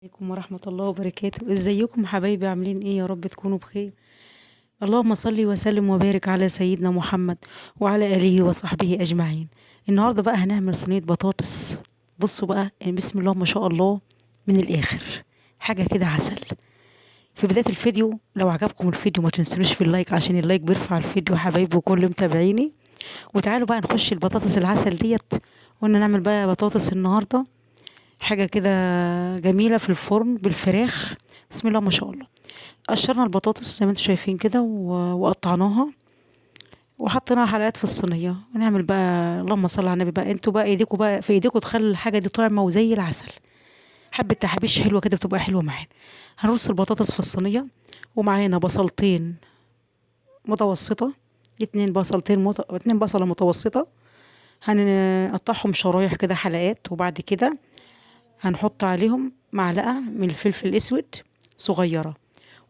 عليكم ورحمة الله وبركاته. ازيكم حبايبي؟ عاملين ايه؟ يا رب تكونوا بخير. اللهم صل وسلم وبارك على سيدنا محمد وعلى آله وصحبه أجمعين. النهاردة بقى هنعمل صينية بطاطس. بصوا بقى، يعني بسم الله ما شاء الله، من الآخر حاجة كده عسل. في بداية الفيديو لو عجبكم الفيديو ما تنسونيش في ال like، عشان ال like بيرفع الفيديو حبايبي وكل متابعيني. وتعالوا بقى نخش البطاطس العسل ديت، قلنا نعمل بقى بطاطس النهارده، حاجة كده جميلة في الفرن بالفراخ. بسم الله ما شاء الله. قشرنا البطاطس زي ما انتم شايفين كده وقطعناها وحطيناها حلقات في الصينية. ونعمل بقى اللهم صل على النبي بقى، انتوا بقى ايديكم بقى في ايديكم تخلي الحاجة دي طعمه وزي العسل. حبه تحابيش حلوة كده بتبقى حلوة معانا. هنرص البطاطس في الصينية، ومعانا بصلتين متوسطه، اتنين بصلتين اتنين بصله متوسطه، هنقطعهم شرايح كده حلقات. وبعد كده هنحط عليهم معلقه من الفلفل الاسود صغيرة،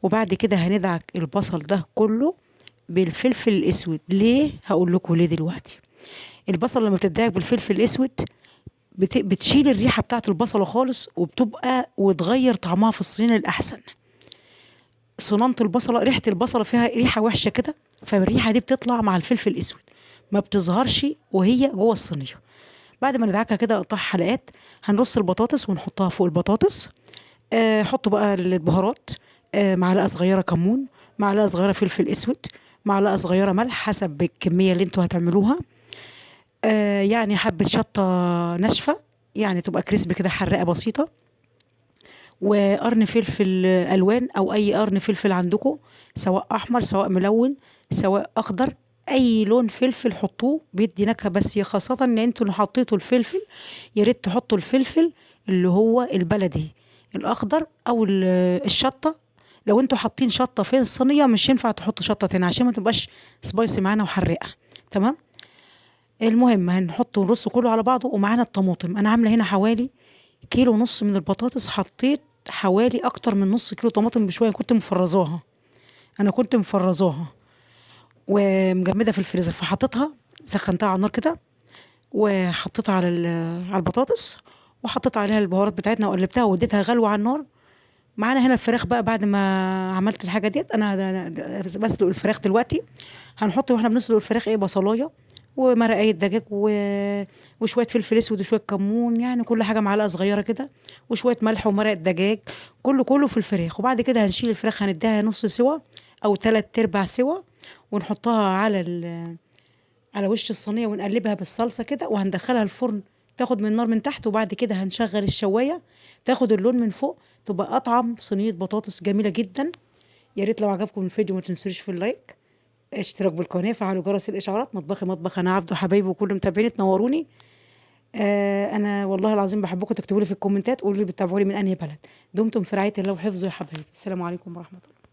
وبعد كده هندعك البصل ده كله بالفلفل الاسود. ليه؟ هقول لكم ليه دلوقتي. البصل لما بتدعك بالفلفل الاسود بتشيل الريحة بتاعت البصله خالص، وبتبقى وتغير طعمها في الصينية الاحسن. صنانة البصله، ريحه البصله فيها ريحه وحشة كده، فالريحه دي بتطلع مع الفلفل الاسود، ما بتظهرش وهي جوه الصينية. بعد ما ندعكها كده نقطعها حلقات، هنرص البطاطس ونحطها فوق البطاطس. حطوا بقى البهارات، معلقه صغيرة كمون، معلقه صغيرة فلفل اسود، معلقه صغيرة ملح حسب الكمية اللي انتوا هتعملوها، يعني حبه شطه ناشفة، يعني تبقى crispy كده حراقه بسيطة، وقرن فلفل الوان او اي قرن فلفل عندكم، سواء احمر سواء ملون سواء اخضر، اي لون فلفل حطوه بيدي نكهة. بس خاصة ان انتوا اللي حطيتوا الفلفل، يا ريت تحطوا الفلفل اللي هو البلدي الاخضر او الشطه. لو انتوا حاطين شطه في الصينية مش ينفع تحطوا شطه تاني عشان ما تبقاش spicy معانا وحراقه. تمام. المهم هنحطه ونرصه كله على بعضه. ومعانا الطماطم، انا عامله هنا حوالي 1.5 كيلو من البطاطس، حطيت حوالي اكتر من نص كيلو طماطم بشوية، كنت مفرزاها، انا كنت مفرزاها ومجمده في الفريزر، فحطيتها سخنتها على النار كده، وحطيتها على البطاطس، وحطيت عليها البهارات بتاعتنا وقلبتها واديتها غلوه على النار. معانا هنا الفراخ بقى، بعد ما عملت الحاجة ديت انا بسلق الفراخ دلوقتي. هنحط واحنا بنسلق الفراخ ايه، بصلايه ومرقه دجاج وشوية فلفل اسود وشوية كمون، يعني كل حاجة معلقه صغيرة كده، وشوية ملح ومرقه دجاج، كله في الفراخ. وبعد كده هنشيل الفراخ، هنديها نص سوا او 3/4 سوا، ونحطها على وش الصينية ونقلبها بالصلصه كده، وهندخلها الفرن تاخد من النار من تحت. وبعد كده هنشغل الشوايه تاخد اللون من فوق، تبقى اطعم صينية بطاطس جميلة جدا. يا ريت لو عجبكم الفيديو ما تنسوش في ال like، اشتراك بالقناة، فعلوا جرس الاشعارات. مطبخي مطبخ انا عبده حبايبي وكل متابعيني، تنوروني. انا والله العظيم بحبكم. تكتبوا لي في الكومنتات قولوا لي بتتابعوني من انهي بلد. دمتم في رعاية الله وحفظه يا حبايبي. السلام عليكم ورحمة الله.